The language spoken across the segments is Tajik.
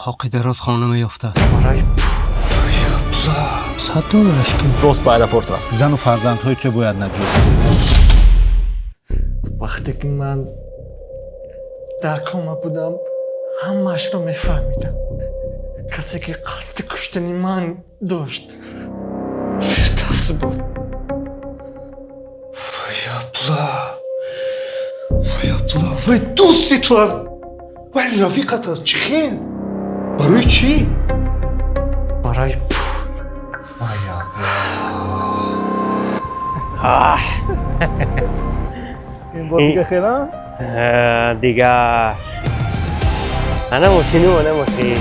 Қоқи дароз хона меёфтад. Барои $100 ки. Рост ба аэропорт рафт. Зану фарзандҳои ту бояд наҷот. Вақте ки ман дар кома будам, ҳамаашро мефаҳмидам. Касе ки қасди куштани ман дошт, Фирдавс буд. Вай абла, вай абла, вай дӯсти ту аст, вай рафиқат аст. Чӣ хел, барои чӣ? Барои пул. Вай абла. Ин бор дига хела. Дигар ана мошину, ана мошин.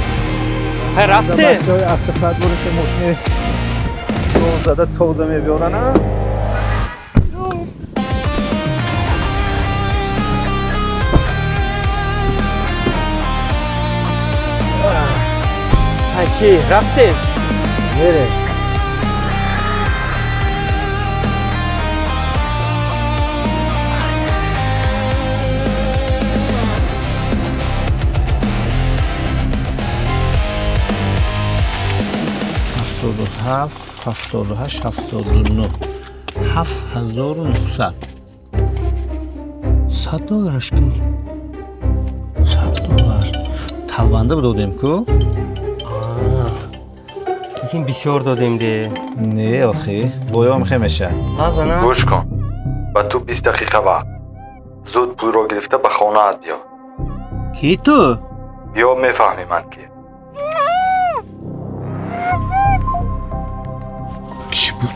Хай, рафтем. Бачаҳои автоподборе ки мошини зада тоза мебиёрана. Хай, чӣ, рафтем? Мерем. 77, 78, 79, 7900. $100 ки. $100 талбанда додем ку. Лекин бисёр додем де. Не, охи, боём хе мешад. Назана. Гӯш кун, ба ту 20 дақиқа вақт. Зуд пулро гирифта ба хонаат биё. Ки ту? Биё, мефаҳмӣ ман ки. Кӣ буд?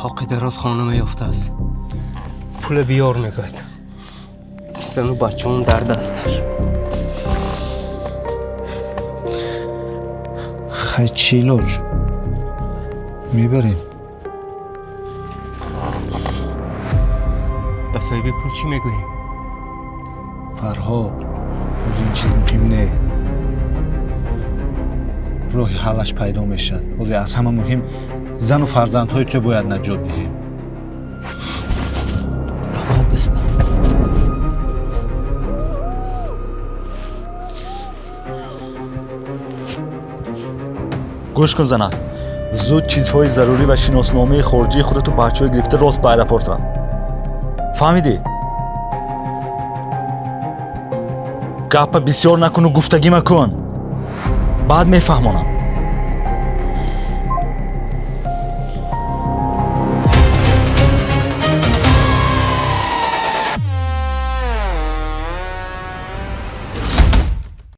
Қоқи дароз хона меёфтааст, пула биёр мегӯяд. Зану бачаон дар дасташ. Хай, чӣ илоҷ, мебарем. Ба соҳиби пул чӣ мегӯем? Фарҳод, ҳозир ин чиз муҳим не, роҳи ҳаллаш пайдо мешавад. Ҳозир аз ҳама муҳим зану фарзандҳои ту бояд наҷот диҳем. Раҳмат, дӯст. Гӯш кун, занак, зуд чизҳои зарурӣ ва шиносномаи хориҷии худату бачаҳо гирифта рост ба аэропорт рафт. Фаҳмидӣ? Гапа бисёр накуну гуфтагӣ макун, баъд мефаҳмонам.